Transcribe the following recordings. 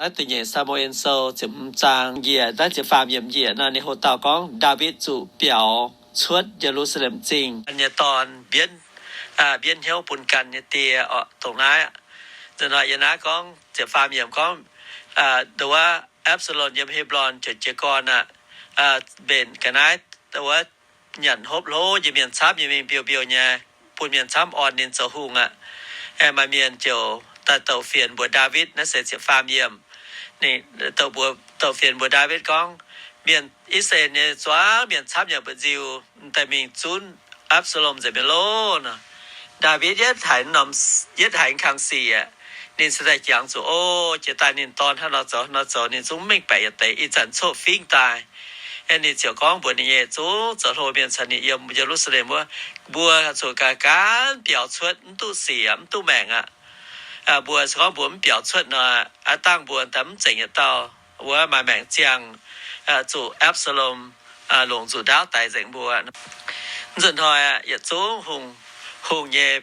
Naaiv da'nyeic Saa^mu^en Sou ziepc hmz zaang njiec naaiv ziepc faam yiemc njiec nor, ninh hoqc dauh gorngv Ndaawitv zuqc biaux cuotv Ye^lu^saa^lem Zingh. An nyei dorn mbienv, mbienv hnyouv bun ganh nyei die oc, dongh naaiv. Nzunc hnoi yie naaiv gorngv ziepc faam yiemc gorngv, ndo wuov Apc^saa^lom yiem He^mbo^lon ziouc jiez gorn aqv. Mbenc ga'naaiv wuov nyanc hopv hlo nyei mienh camv nyei mingh mbiouh mbiouh nyei, bun mienh camv orn ninh zoux hungh aqv. Maaih mienh ziouc daaih douc fienx mbuox Ndaawitv, naaiv se ziepc faam yiemc. Ninh douc fienx mbuox Ndaawitv gorngv, mienh I^saa^laa^en nyei zuangx mienh camv yaac mba'nziu, daaih mingh zunv Apc^saa^lom nzengc mi'aqv loh nor. Ndaawitv yietv haiz norm, yietv haiz kang sic aqv. Ninh se daaih jangx zuqc, o, jiex daaih ninh dorn hnangv nor zoux hnangv nor zoux, ninh zungv mengh baeqc yietc deix ih zanc coqv fingv daaih. Ninh ziouc gorngv mbuox ninh nyei zungv zoux hlo mienh caux ninh yiem Ye^lu^saa^lem wuov, mbuo zuqc gaax gaanv biaux cuotv, mv duqv siec, mv duqv maengc aqv. Mbuo se gorngv mbuo mv biaux cuotv nor, aav dangh mbuo daaih mv zengc yietc dauh wuov maaih maengc ziangh, zuqc Apc^saa^lom longc nzuqc ndaauv daix nzengc mbuo. Nzunc hnoi yietc zungv hungh, hungh nyei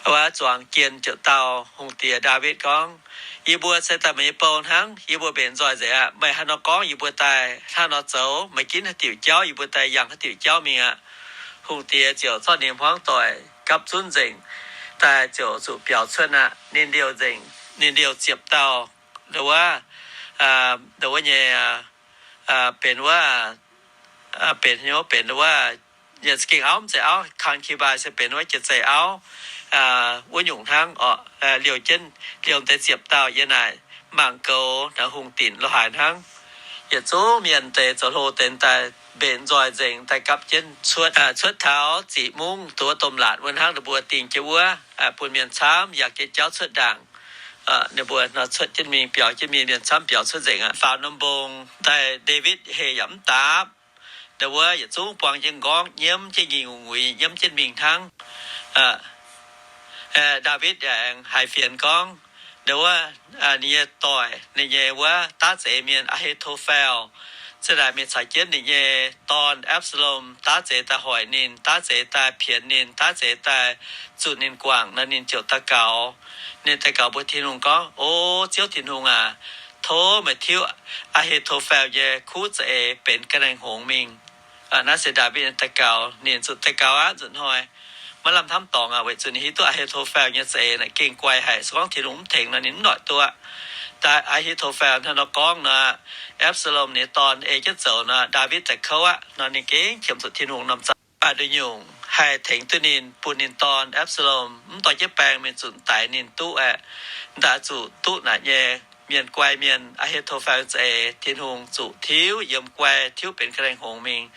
wuov zuangx jien ziouc dau hungh diex Ndaawitv gorngv, yie mbuo se daaih meih nyei bou hnangv, yie mbuo mbenc nzoih nzengc aqv. Meih haaix nor gorngv yie mbuo daaih hnangv nor zoux. Meih ginv haaix diuc jauv yie mbuo daaih yangh haaix diuc jauv mingh aqv. Hungh diex ziouc zorqv ninh hmuangv doic gapv zunv nzengc, daaih ziouc zuqc biaux cuotv aqv. Ninh liouh nzengc, ninh liouh ziepc dauh ndo wuov, ndo wuov nyei, benx wuov, benx hnyouv benx wuov, yietc za'gengh auv mv zeiz auv, concubine se benx wuov jiex zeiz auv wuov nyungc hnangv oc. Liouh jienv, liouh deix ziepc dauh yiem naaic mangc goux naaiv hungh dinc lo haaix hnangv. Yietc zungv mienh deix zoux hlo deix daaih mbenc nzoih nzengc, daaih gapv jienv cuotv, cuotv taux ziqc mungv duqv domh laatc wuov hnangv, ninh mbuo dingh jienv wuov, bun mienh camv yangh jienv jauv cuotv ndaangc. Ninh mbuo nor cuotv jienv mingh, biaux jienv mingh, mienh camv biaux cuotv nzengc aqv. Faaux norm mbong daaih, Ndaawitv heh yaac mv daapv. Ndo wuov yietc zungv buang jienv nqorngv, nyiemv jienv nyei ngongh nguiz, nyiemv jienv mingh hnangv. Ndaawitv aengx haiz fienx gorngv, ndo wuov, ninh nyei doic, ninh nyei wuov daav zeix mienh Aa^hi^to^fen, zinh ndaangc mingh caux jienv ninh nyei dorn, Apc^saa^lom, daav zeix daaih hoic ninh, daav zeix daaih pienx ninh, daav zeix daaih zunc ninh guangc nor, ninh ziouc daux gaux. Ninh daux gaux mbuox Tin-Hungh gorngv, O Ziouv Tin-Hungh aac, tov meih tiuv Aa^hi^to^fen nyei kuv za'eix benx ga'naaiv-hngongx mingh. Naaiv se Ndaawitv nyei daux gaux. Ninh zuqc daux gaux aqv nzunc hnoi, maiv lamh hnamv dorngx aqv, weic zuqc ninh hiuv duqv Aa^hi^to^fen nyei za'eix naaic gengh guai haic. Se gorngv Tin-Hungh mv tengx nor, ninh mv noic duqv. Daaih Aa^hi^to^fen hnangv nor gorngv nor, Apc^saa^lom nyei dorn ei jienv zoux nor, Ndaawitv daaih kouv aqv nor, ninh gengh qiemx zuqc Tin-Hungh norm zaux, nduqc nyungc haih tengx duqv ninh, bun ninh dorn Apc^saa^lom mv dorh jienv baeng mingh zunc daix ninh duqv aqv. Daaih zuqc duqv naaic nyei mienh guai mienh, Aa^hi^to^fen za'eix, Tin-Hungh zuqc tiuv yiem guai, tiuv benx ga'naaiv-hngongx mingh.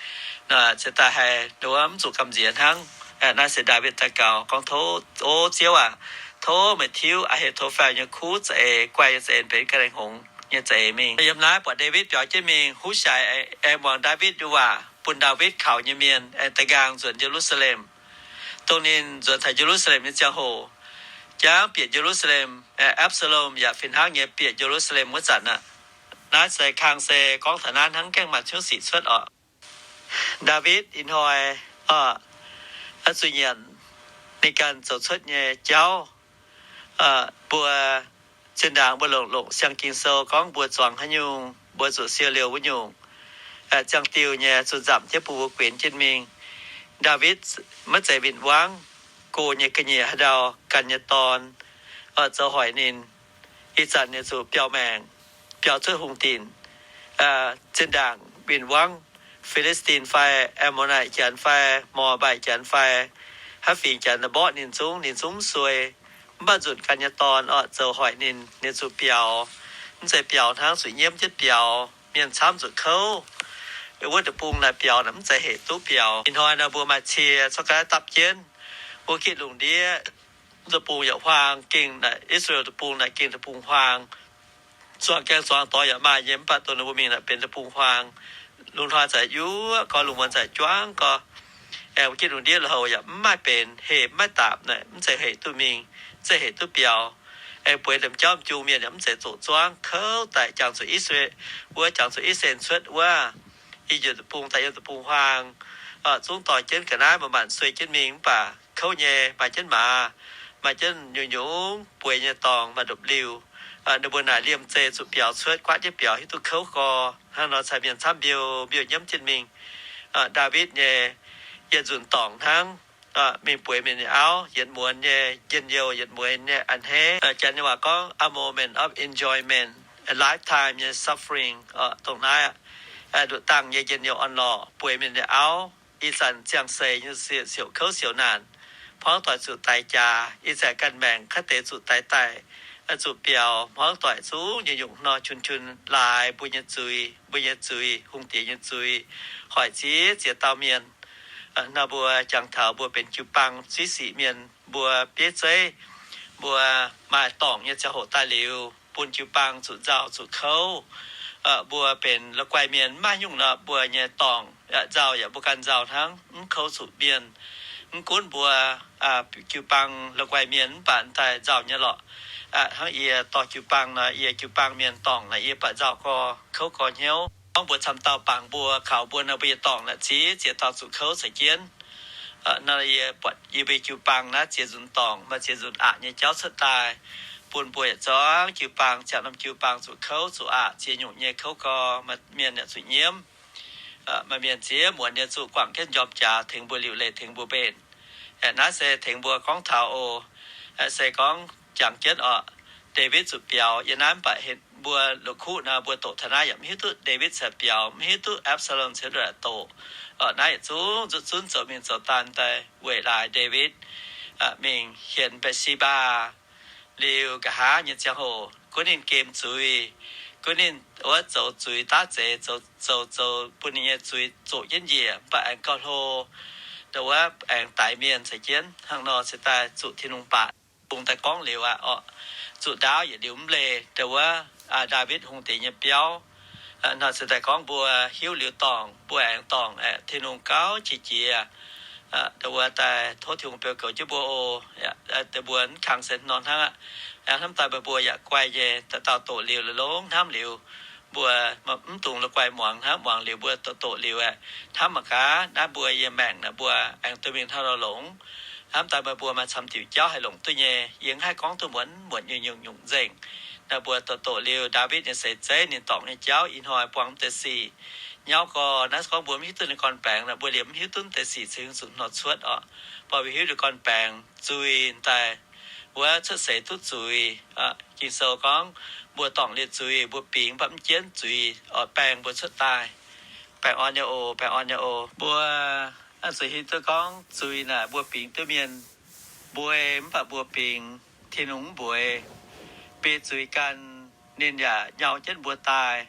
Nor ziouc daaih haih nduov mv zuqc gamh nziex hnangv. Naaiv se Ndaawitv daux gaux gorngv, Tov, O Ziouv aac, tov meih tiuv Aa^hi^to^fen nyei kuv za'eix, guai nyei za'eix benx ga'naaiv-hngongx nyei za'eix mingh. Yiem naaiv buatc Ndaawitv biaux jienv mingh, Hushai aengx muangx Ndaawitv nyei waac, bun Ndaawitv kaux nyei mienh aengx da'nqaang nzuonx Ye^lu^saa^lem. Dongh ninh nzuonx taux Ye^lu^saa^lem nyei ziangh hoc, jangv bieqc Ye^lu^saa^lem, Apc^saa^lom yaac fih hnangv nyei bieqc Ye^lu^saa^lem wuov zanc aqv. Naaiv se kang se gorngv taux naaiv hnangv, gaengh maaih cuotv sic cuotv oc. Ndaawitv ih hnoi oc, zuqc nyanc ninh ganh zoux cuotv nyei jauv. Mbuo zinh ndaangc mbuo longc, longc siang-ging sou gorngv mbuo zuangx haaix nyungc, mbuo zuqc siou liouh wuov nyungc. Ziangh diuh nyei zuqc nzamc jienv bun mbuo guenx jienv mingh. Ndaawitv maiv zeiz win-wangv, go nyei ga'nyiec haaix ndau, ganh nyei dorn zoux hoic ninh. Ih zanc ninh zuqc biaux maengc, biaux cuotv hungh dinc. Zinh ndaangc win-wangv, Fi^li^stin fai Aa^mo^naaic Janx fai Moabaac Janx fai haaix fingx Janx mborqv ninh zungv, ninh zungv mv suei. Mv baac nzunc ganh nyei dorn oc zoux hoic ninh, ninh zuqc biaux. Mv zeiz biaux hnangv, zuqc nyiemv jienv biaux. Mienh camv zuqc kouv. Wuov deic-bung naaic biaux naaic mv zeiz hec duqv biaux. Ih hnoi naaic mbuo maaih cie corc ga'naaiv dapv jienv. Mbuo gitv lungh ndiev deic-bung yaac huaang gengh naaic, I^saa^laa^en deic-bung naaic gengh deic-bung huaang. Zuangx gaengh zuangx doix yaac maaih nyei, mv baac dongh ninh mbuo mingh naaic benx deic-bung huaang. Lungh hnoi zaac yuoqv gorx, lungh muonz zaac juangv gorx. Aengx mbuo gitv lungh ndiev lorh yaac mv maaih benx, hec mv maaih daapc naaic, mv zeiz hec duqv mingh, mv zeiz hec duqv biaux. Aengx bueix domh jauv m'jungh mienh yaac mv zeiz zoqc zuangv, kouv daaih jangx zuqc I^saa^laa^en, wuov jangx zuqc I^saa^laa^en cuotv wuov I^yipv Deic-Bung daaih yiem deic-bung-huaang, zungv dorh jienv ga'naaiv maanc maanc suei jienv mingh, mv baac kouv nyei, maaih jienv maaz, maaih jienv nyungc-nyungc bueix nyei dorngx, maaih ndopv-liuh. Ninh mbuo naaic liemh zeih zuqc biaux cuotv, guaatv jienv biaux hiuv duqv kouv gorx. Hnangv nor caux mienh camv mbiouh mbiouh nyiemv jienv mingh. Ndaawitv nyei yietc nzunc dorngc hnangv, mingh bueix mienh nyei auv, yietc muonz nyei njien-youh, yietc muonz nyei a'hneiv. Janx nyei waac gorngv a moment of enjoyment, a lifetime nyei suffering. Dongh naaiv aqv, nduqc dangh nyei njien-youh orn-lorqc, bueix mienh nyei auv, ih zanc ziangh seix nyei siouc kouv siouc naanc, hmuangv doic zuqc daix jaax, ih zanc ganh maengc kaav deix zuqc daix daic, zuqc biaux, hmuangv doic zungv nyungc-nyungc nor qun-qun laaix mbuo nyei zuiz, mbuo nyei zuiz, hungh diex nyei zuiz, hoic ziex ziex dauh mienh. Nor mbuo jangx taux mbuo benx jiu-baang zuiv sic mienh, mbuo bieiv zeiv, mbuo maaih dorngc nyei ziangh hoc daaih liuz, bun jiu-baang zuqc nzauh zuqc kouv. Mbuo benx la'guaih mienh mv maaih nyungc nor, mbuo nyei dorngc yaac nzauh, yaac mbuo ganh nzauh hnangv, mv kouv zuqc mienh. Mv gunv mbuo jiu-baang la'guaih mienh mv baac daaih nzauh nyei lorqc. Hnangv yie dorh jiu-baang nor, yie jiu-baang mienh dorngc naaic yie baac nzauh gorx, kouv gorx hnyouv. Gorngv mbuo camv dauh bangc mbuo, kaux mbuo nor, mbuo nyei dorngc naaic ziex ziex dauh zuqc kouv caux jienv. Nor yie buatc yie mbuo jiu-baang naaiv ziex nzunc dorngc maaih ziex nzunc aqc nyei jauv cuotv daaih, bun mbuo yietc zungv jiu-baang, ziangh norm jiu-baang zuqc kouv zuqc aqc, ziex nyungc nyei kouv gorx, mienh yaac zuqc nyiemv. Maaih mienh ziex muonz nyei zuqc guangc jienv njormh jaax tengx mbuo liuc leiz, tengx mbuo mbenc. Naaiv se tengx mbuo gorngv taux oc. Se gorngv jangx jienv oc, Ndaawitv zuqc biaux yiem naaiv mv baac mbuo loz-kuqv nor, mbuo doqc taux naaiv yaac mv hiuv duqv Ndaawitv cingx biaux, mv hiuv duqv Absalom cingx doqc. Naaiv yietc zungv nzutv zunv zoux mingh zoux daan daaih weic laaix Ndaawitv mingh hienx Mbe^si^mbaa. Liuz nqa'haav nyei ziangh hoc gunv ninh gem zuiz, gunv ninh wuov zoux zuiz daav zeix, zoux zoux zoux bun ninh nyei zuiz zoqc jienv njiec, mv baac aengx gauh hlo, ndau wuov aengx daix mienh caux jienv. Hnangv nor se daaih zuqc Tin-Hungh baac bung daaih gorngv liuz aqv oc. Zuqc ndaauv yietc liuz mv leih ndau wuov Ndaawitv hungh diex nyei biauv. Hnangv se daaih gorngv mbuo hiuv liuz dorngc, mbuo aengx dorngc aeqv, Tin-Hungh gauh qiex jiez. Ndau wuov daaih tov Tin-Hungh beu goux jienv mbuo oc. Mbuo mv kangx se nor hnangv aqv. Aengx hnamv daaih meih mbuo yaac guai nyei, dauh dauh doqc liuz longx hnamv liuz, mbuo mv dungx la'guaih muangx hnangv. Muangx liuz mbuo doqc doqc liuz aeqv, hnamv mangc gaax naaiv mbuo yiem maengc naaic mbuo aengx duqv mingh hnangv nor longx. Hnamv daaih meih mbuo maaih camv diuc jauv haih longc duqv nyei. Yie mv haih gorngv duqv muonc muonc nyungc-nyungc nzengc. Naaiv mbuo doqc doqc liuz Ndaawitv nyei seix zeiv, ninh dorngc nyei jauv, ih hnoi buangh mv deix sic. Nyauv gorx naaiv gorngv mbuo mv hiuv duqv ninh gorn-baengx nor, mbuo liemh mv hiuv duqv mv deix sic cingx zuqc hnoi cuotv oc. Mv baac mbuo hiuv liuz gorn-baengx zuiz daaih wuov cuotv seix duqv zuiz. Ging-Sou gorngv mbuo dorngc liuz zuiz, mbuo bingx mv baac mv jienv zuiz oix baeng mbuo cuotv daaih. Baengh orn nyei oc, baengh orn nyei oc. Mbuo zuqc hiuv duqv gorngv zuiz naaic mbuo bingx duqv mienh mbuo mv baac mbuo bingx Tin-Hungh mv mbuox. Beiv zuiz ganh ninh yaac nyau jienv mbuo daaih.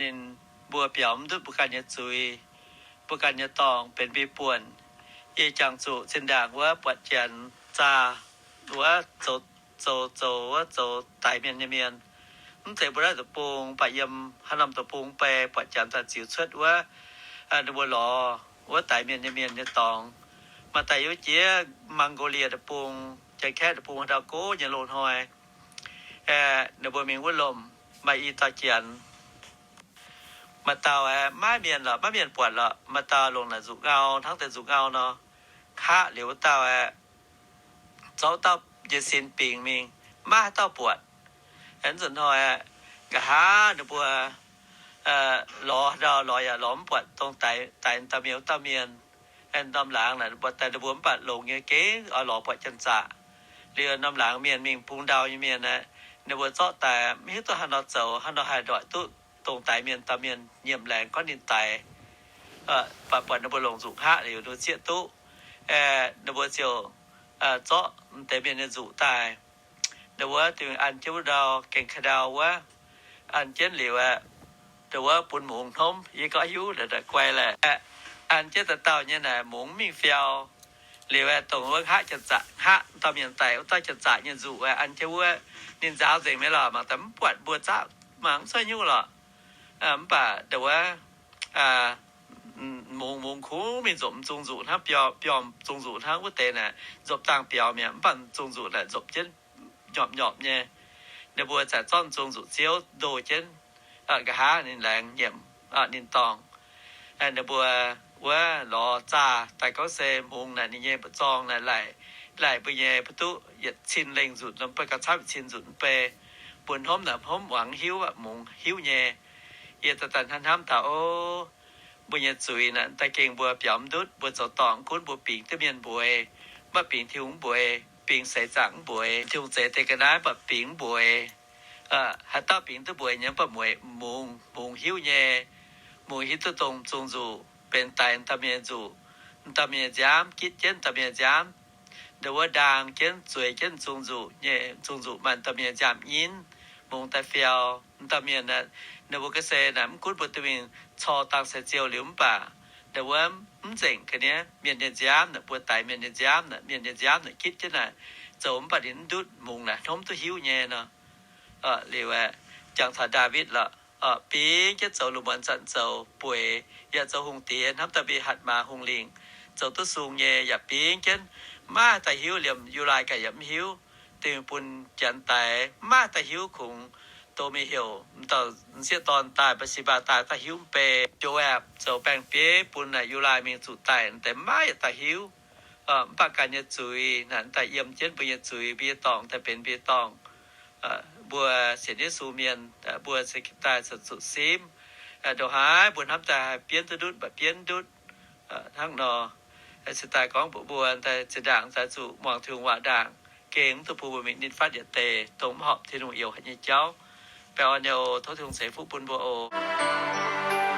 Ninh, mbuo biaux mv ndutv mbuo ganh nyei zuiz, mbuo ganh nyei dorngc benx mbuo buonc. Yie jangx zuqc zinh ndaangc wuov buatc Janx zaah wuov zoux, zoux, zoux wuov zoux daix mienh nyei mienh. Mv zeiz mbuo naaiv deic-bung, mv baac yiem haaix norm deic-bung bei buatc Janx zaah ziux cuotv wuov, ninh mbuo lorz wuov daix mienh nyei mienh nyei dorngx. Maaih daaih yiem jiex Mongolia deic-bung, Janx-Kaeqv deic-bung haaix dauh gox nyei loz-hnoi, ninh mbuo mingh wuov lomc, maaih i dauh Janx. Maaih dauh aeqv, maiv mienh lorqc, maiv mienh buatc lorqc. Maaih dauh longc naaic nzuqc ngau, hnangv deix nzuqc ngau nor, nqa'haav liuz wuov dauh aeqv, zorqv dauh nyei sin bingx mingh, maiv haaix dauh buatc. Aeqv, nzunc hnoi aeqv, nqa'haav ninh mbuo lorz ndau, lorz yaac lorz mv buatc dongh daix, daix dauh mienh wuov dauh mienh. Aeqv, norm laangz naaic buatc daaih ninh mbuo mv baac longx nyei gengh oix lorz buatc janx-zaqc. Liuz norm laangz mienh mingh bung ndau nyei mienh aeqv, ninh mbuo zorqv daaih mv hiuv duqv haaix nor zoux, haaix nor haih ndoic duqv dongh daix mienh dauh mienh nyiemc laengz gorngv ninh daix. Baac buatc ninh mbuo longc nzuqc nqa'haav liuz ninh mbuo zieqv duqv. Aeqv, ninh mbuo ziouc zorqv m'deix mienh nyei nzuqc daaih. Ninh wuov dingh an jienv wuov ndau, gengh ka'ndau wuov, an jienv liuz aeqv, ninh wuov bun mungz hnomv, yie gorngv hiuv naaic guai laeh. An jienv dauh dauh nyei naaic mungz mingh fiau. Liuz aeqv, dongh wuov nqa'haav janx-zaqc, nqa'haav dauh mienh daic wuov dauh janx-zaqc nyei nzuqc aeqv, an jienv wuov, ninh nzaaux nzengc mi'aqv lorqc, mangc daaih mv buatc mbuo zaqv mangc mv cuotv nyungc lorqc. Mv baac dongh wuov mungz, mungz kungx mingh nzopc m'zung nzuqc hnangv, biormh, biormh zung nzuqc hnangv wuov deix naaic, nzopc dangh biaux mi'aqv, mv baac m'zung nzuqc naaic nzopc jienv nyopc nyopc nyei. Ninh mbuo zaqc zorqv m'zung nzuqc ziouv ndoh jienv, nqa'haav ninh laengz nyiemc, ninh dorngc. Ninh mbuo wuov lorz zaah daaih gorngv se mungz naaic ninh nyei mba'zorng naaic laaic, laaic mbuo nyei mbu'duqv yietc cin lengh nzunc, mv bei gauh camv yietc cin nzunc mv bei. Mbuo hnomv naaic hnomv muangx hiuv, mungz hiuv nyei. Yie daaih daaih hnamv hnamv taux, o, mbuo nyei zuiz naaic daaih gengh mbuo biaux mv ndutv. Mbuo zoux dorngc gunv mbuo bingx duqv mienh mbueiz, mv baac bingx Tin-Hungh mv mbueiz, bingx seix zaangc mv mbueiz. Tin-Hungh zeix deix ga'naaiv mv baac bingx mv mbueiz. Haaix dauh bingx duqv mbueiz nyei mv baac mueiz mungz, mungz hiuv nyei. Mungz hiuv duqv dongh zungh nzuqc benx daix dauh mienh nzuqc, dauh mienh nziaamv, gitv jienv dauh mienh nziaamv, ndau wuov ndaang jienv, zueiz jienv zungh nzuqc nyei, zungh nzuqc maaih dauh mienh nziaamv nyinv, mungz daaih fiou. Dauh mienh, ninh mbuo ga'sie naaic mv gunv mbuo duqv mingh cor dangh sai ziouh liuz mv baac, ndau wuov mv nzengc ga'naaiv mienh nyei nziaamv naaic, mbuo daix mienh nyei nziaamv naaic, mienh nyei nziaamv naaic gitv jienv naaic, zoux mv baac ninh mv ndutv, mungz naaic hnomv duqv hiuv nyei nor. Liuz aeqv, jangx taux Ndaawitv lorqc, bingx jienv zoux lungh muonz zanc zoux bueix, yaac zoux hungh diex hnamv daaih mbuo hatc maaz hungh lingc, zoux duqv sung nyei yaac bingx jienv, maiv maaih daaih hiuv, liemh Yulai ganh yaac mv hiuv, dingh bun janx daix, maiv maaih daaih hiuv, kungx doz mingh heuc m'dauh m'sieqv dorn daaih, Mbaa^si^mbaa daaih, daaih hiuv mv bei. Joaapc zoux baeng-bieiv bun naaic Yulai mingh zuqc daic, deix maiv maaih yietc dauh hiuv. Mv baac ganh nyei zuiz naaic daaih yiem jienv mbuo nyei zuiz, mbuo nyei dorngc daaih benx mbuo nyei dorngc. Mbuo sienx Yesu mienh, mbuo se daaih zuqc simv. Ndongc haaix mbuo hnamv daaih haih bienv duqv ndutv mv baac bienv ndutv hnangv nor. Se daaih gorngv mbuox mbuo daaih zinh ndaangc daaih zuqc muangx Tin-Hungh waac ndaangc, gengh mv duqv bun mbuo mingh nitv fatv yietc deix dongh mv horpc Tin-Hungh youz haic nyei jauv. Baengh orn nyei oc. Tov Tin-Hungh ceix fuqv bun mbuo oc.